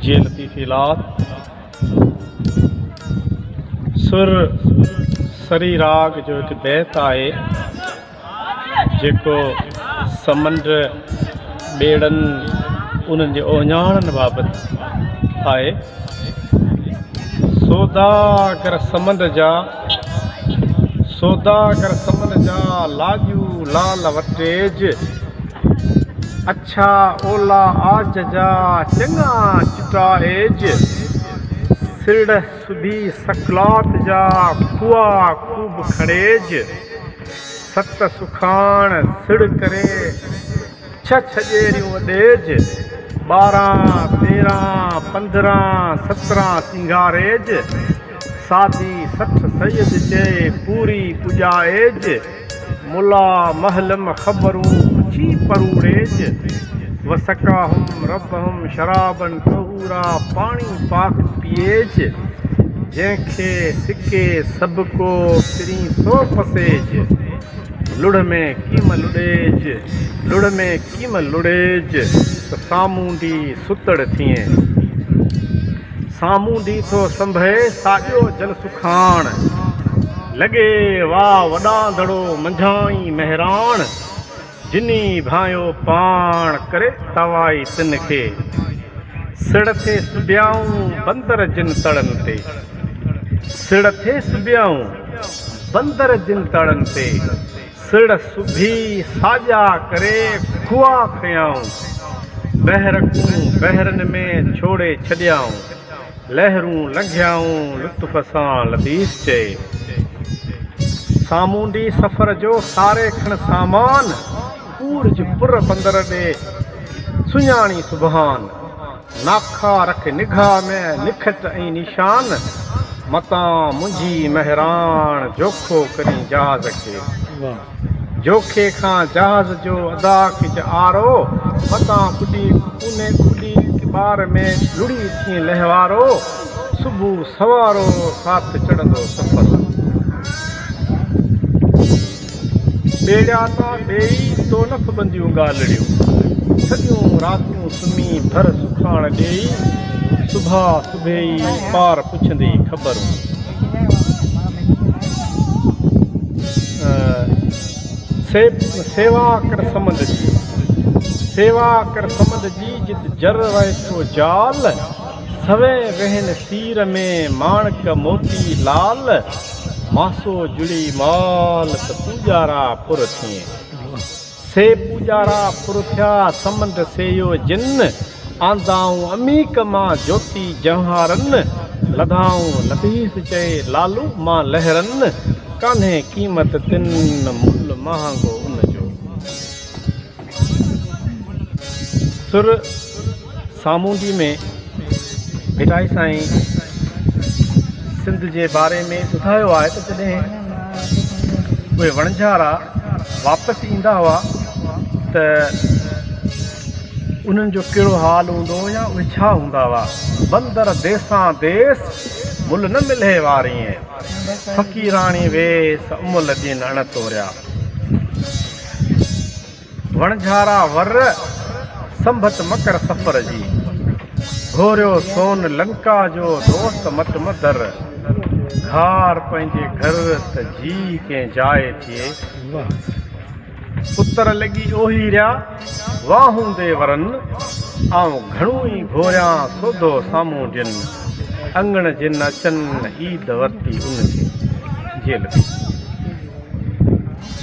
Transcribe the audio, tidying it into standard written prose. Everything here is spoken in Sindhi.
جي لطيفي لات، سر سري راڳ جو هڪ بيت آهي، جيڪو سمنڊ، ٻيڙن، انهن جي اهڃاڻن بابت آهي. سوداگر سمنڊ جا، سوداگر سمنڊ جا، لاڄو لال وٽيج. اڇا اولا عاج جا، چڱا چٽا ايج. سرڙ سبي سڪلات جا، کوها خوب کڻيج. ست سکاڻ سڙ ڪري، ڇهه ڇڄيريون وڏيج. 12، 13، 15، 17 سينگاريج. سادي 60 سيد چئي، پوري پڄائيج. ملا محلم خبرون پڇي پروڙيج. وسقاهم ربهم شرابا طهورا پاڻي پاڪ پيئيج. جنهن کي سڪي سڀڪو پرين سو پسيج. لڙ ۾ ڪيم لڏيج، لڙ ۾ ڪيم لڙيج، ته سامونڊي ستڙ ٿئين. سامونڊي ٿو سنڀئي ساڄو جل سکاڻ. لڳي واء وڏاندڙو منجهان ئي مهراڻ. جني ڀانئيو پاڻ ڪري توائي تن کي. سڙ ٿي سبيائون بندر جن تڙن تي. سڙ ٿي سبيائون بندر جن تڙن تي. سڙ سبي ساڄا ڪري کوها کنيائون. بحرڪون بحرن ۾ ڇوڙي ڇڏيائون. لهرون لنگهيائون لطف سان لطيف چئي. سامونڊي سفر جو ساري کڻ سامان. پورج پر بندر ڏي سڃاڻي سبحان. ناکا رک نگاهه ۾ نکٽ ۽ نشان. متان منهنجي مهراڻ جوکو ڪرين جهاز کي. جوکي کان جهاز جو ادا ڪج آرو. متان ٻڏي اونهي ٻڏي ٻار ۾ لڙهي ٿئين لهوارو. صبح سوارو ساٿ چڙهندو سفرو. ٻيڙيا تان ٻيئي تو نه ڦٻنديون ڳالهڙيون. سڄيون راتيون سمهي ڀر سکاڻ ڏيئي. صبح صبحي پار پڇندي خبرون. سيوا ڪر سمنڊ جي، سيوا ڪر سمنڊ جي، جت جر وهي ٿو جال. سوين وهن سير ۾ ماڻڪ موتي لال. ماسو جڙي مال ته پوڄارا پر ٿئين. سي پوڄارا پر ٿيا سمنڊ سيئو جن. آندائون عميق مان جوتي جنهارن. لڌائون لطيف چئي لالو مان لهرن. ڪانهي قيمت تن ملهه مهانگو ان جو. سر سامونڊي ۾ ڀٽائي سائين سنڌ جي باري ۾ ٻڌايو آهي ته جڏهن اهي وڻجارا واپس ايندا هئا ته انهن جو ڪهڙو حال هوندو هو يا اهي ڇا هوندا هئا. بندر ديسان ديس ملهه نه ملهي وارينء، فقيراڻي ويس املهه ڏين اڻ توريا. وڻجھارا ور، سنڀت مڪر سفر جي. گھوريو سون لنڪا جو، دوست مٽ م در. گھار پنھنجي گھر ته جي ڪنھن جاء ٿئي. اتر لڳي اوهيريا، واهوندي ورن. آئون گھڻو ئي گھوريان، سوڌو سامهون جن. اڱڻ جن اچن، عيد ورتي ان جي. جيل ۾.